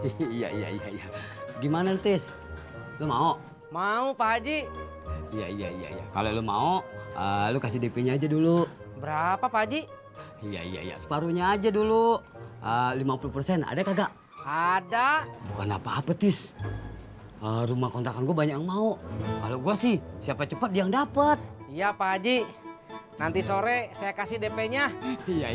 Iya. Gimana, Tis? Lu mau? Mau, Pak Haji. Iya. Kalau lu mau, lu kasih DP-nya aja dulu. Berapa, Pak Haji? Iya. Separuhnya aja dulu. 50%, ada kagak? Ada. Bukan apa-apa, Tis. Rumah kontrakan gue banyak yang mau. Kalau gue sih, siapa cepat dia yang dapat. Iya, Pak Haji. Nanti sore saya kasih DP-nya. Iya.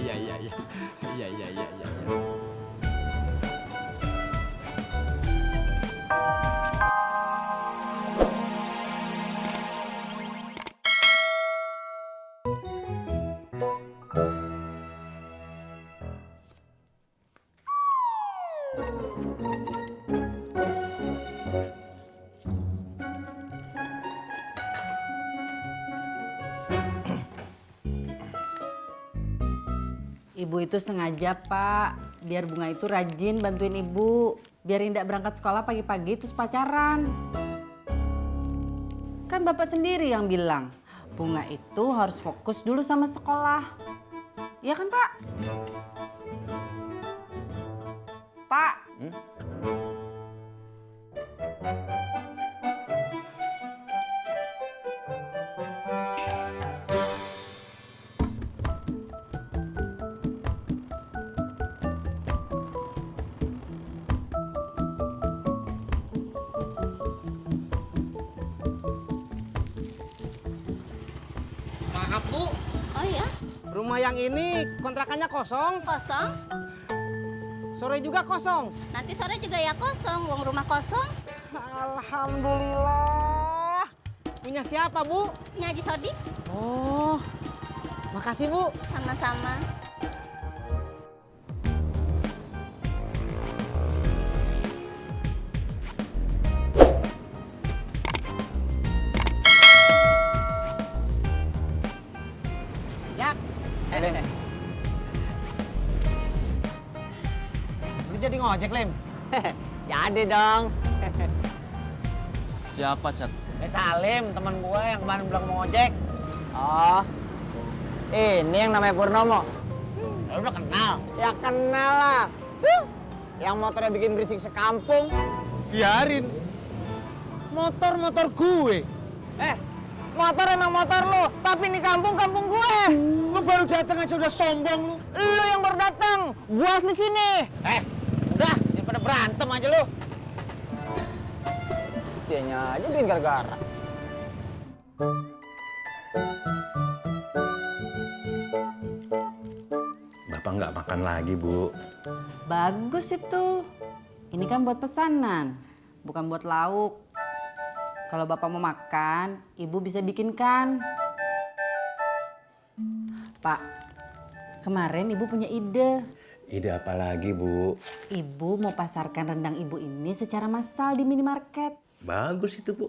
Ibu itu sengaja, Pak, biar Bunga itu rajin bantuin ibu. Biar Indah berangkat sekolah pagi-pagi terus pacaran. Kan Bapak sendiri yang bilang, Bunga itu harus fokus dulu sama sekolah. Iya kan, Pak? Pak? Maaf, Bu. Oh iya, Rumah yang ini kontrakannya kosong. kosong. Sore juga kosong. Nanti sore juga ya kosong, uang rumah kosong. Alhamdulillah. Punya siapa, Bu? Ini Haji Sodik, Oh, makasih, Bu. sama-sama. Jak. Lu jadi ngojek, Lem? Jadi dong. Siapa, Cat? Salim, teman gua yang kemarin bilang mau ngojek. Oh, ini yang namanya Purnomo. Lu udah kenal? Ya kenal lah. Yang motornya bikin berisik sekampung. Biarin. Motor gue. Motor emang motor lu, tapi ini kampung gue. Lu baru datang aja udah sombong lu. Lu yang baru datang, gua asli sini. Udah, daripada berantem aja lu. Dianya aja bikin gara-gara. Bapak nggak makan lagi, Bu. Bagus itu. Ini kan buat pesanan, bukan buat lauk. Kalau Bapak mau makan, Ibu bisa bikinkan. Pak, kemarin Ibu punya ide. Ide apa lagi, Bu? Ibu mau pasarkan rendang Ibu ini secara massal di minimarket. Bagus itu, Bu.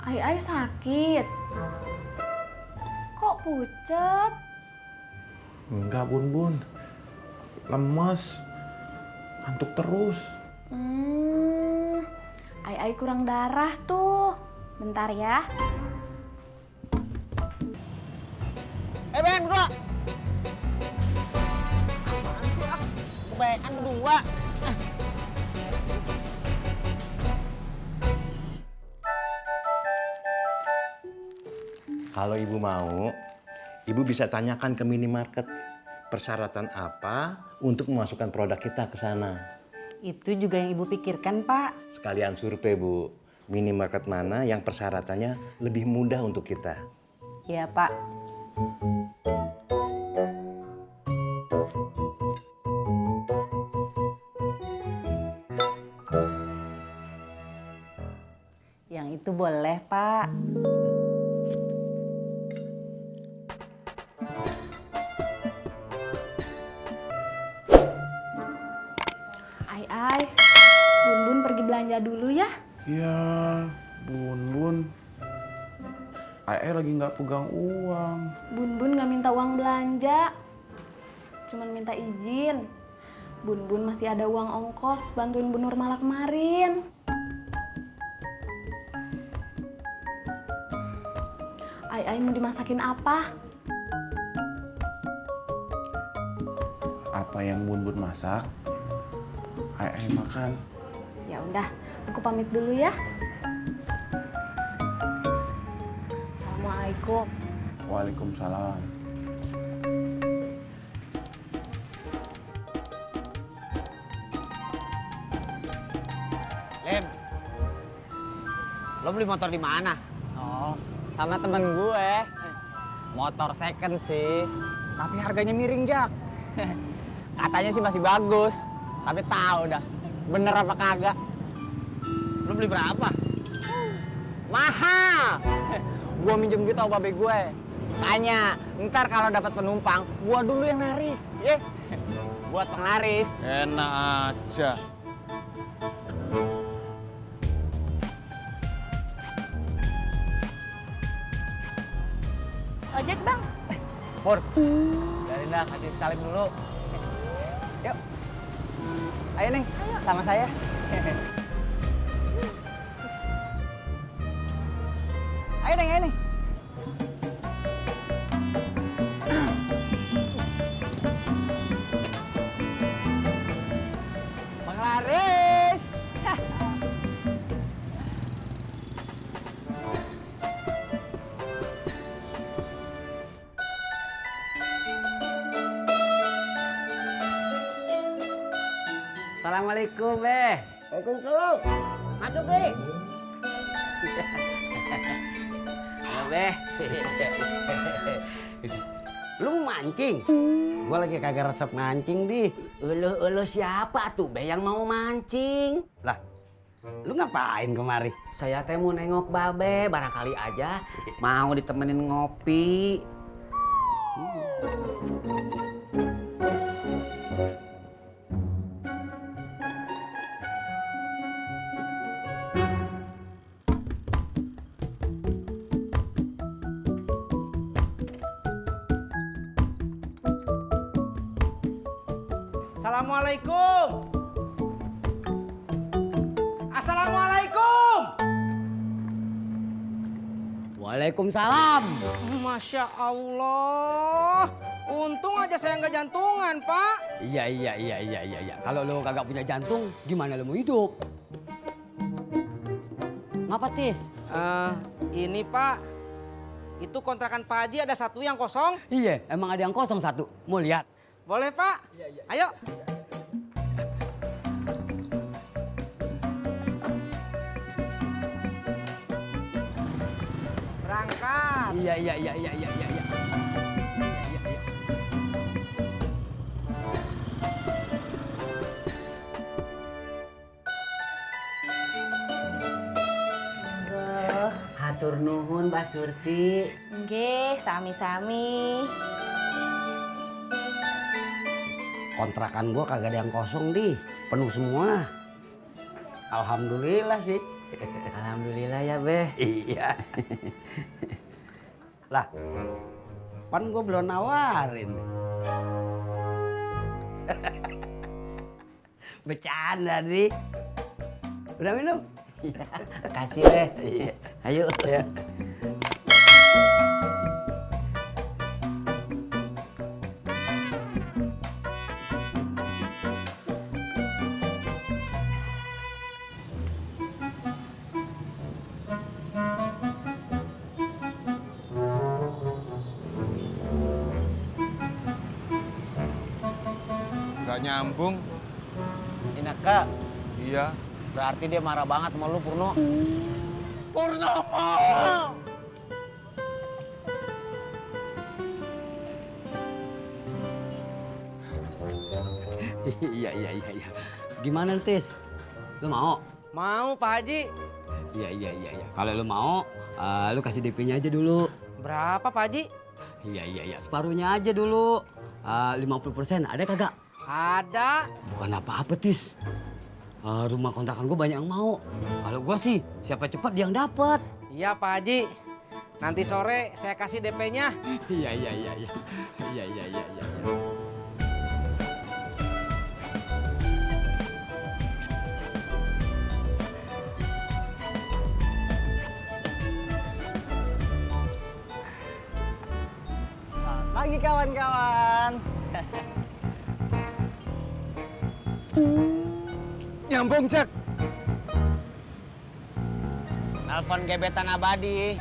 Ai sakit. Kok pucet? Enggak, Bun. Lemes. Ngantuk terus. Ai kurang darah tuh. Bentar ya. Ben, berdua. Kebanyakan berdua. Kalau Ibu mau, Ibu bisa tanyakan ke minimarket persyaratan apa untuk memasukkan produk kita ke sana. Itu juga yang Ibu pikirkan, Pak. Sekalian survei, Bu. Minimarket mana yang persyaratannya lebih mudah untuk kita. Iya, Pak. Yang itu boleh, Pak. Ai, Bun pergi belanja dulu ya. Ya, Bun. Ai lagi nggak pegang uang. Bun nggak minta uang belanja, cuman minta izin. Bun masih ada uang ongkos bantuin Bu Nurmala kemarin. Ai mau dimasakin apa? Apa yang Bun Bun masak, Ai makan. Ya udah, aku pamit dulu ya. Assalamualaikum. Waalaikumsalam. Lem, lo beli motor di mana? Oh, sama temen gue. Motor second sih, tapi harganya miring, Jak. Katanya sih masih bagus, tapi tahu dah bener apa kagak. Lo beli berapa? Mahal. Gua minjem gitu sama babe gue. Tanya, ntar kalau dapat penumpang, gua dulu yang narik. Ye, buat penglaris. Enak aja. Ojek bang. Pur, dari dah kasih salim dulu. Yuk. Ayo Neng, sama saya. Ayo Neng, ayo Neng. Penglaris. Assalamualaikum, Beh. Waalaikumsalam. Masuk nih. Ya, Beh. Lu mau mancing? Gua lagi kagak resep mancing, Di. Elu siapa tuh Be yang mau mancing? Lah, lu ngapain kemari? Saya teh mau nengok Babe, barangkali aja mau ditemenin ngopi. Assalamualaikum. Assalamualaikum. Waalaikumsalam. Masya Allah. Untung aja saya nggak jantungan, Pak. Iya. Kalau lu kagak punya jantung, gimana lu mau hidup? Ngapa, Tis? Ini Pak, itu kontrakan Pak Haji ada satu yang kosong. Iya, emang ada yang kosong satu. Mau lihat? Boleh Pak? Ayo. Berangkat. Iya. Hatur nuhun Mbak Surti. Nggih, sami-sami. Kontrakan gua kagak ada yang kosong, Di. Penuh semua. Alhamdulillah sih. Alhamdulillah ya Be. Iya. Lah, pan gua belum nawarin. Bercanda, Di. Udah minum? Iya, kasih Be. Iya. Ayo. Ya. Gak nyambung. Ineke, Iya. berarti dia marah banget sama lu, Purno. Purnomo! Iya. Gimana, Tis? Lu mau? Mau Pak Haji. Iya. Kalau lu mau, lu kasih DP-nya aja dulu. Berapa Pak Haji? Iya. Separuhnya aja dulu. 50% ada kagak? Ada. Bukan apa-apa, Tis. Rumah kontrakan gue banyak yang mau. Kalau gue sih, siapa cepat dia yang dapat. Iya Pak Haji. Nanti sore saya kasih DP-nya. Iya. Pagi kawan-kawan. Nyambung, Jak. Telepon gebetan abadi.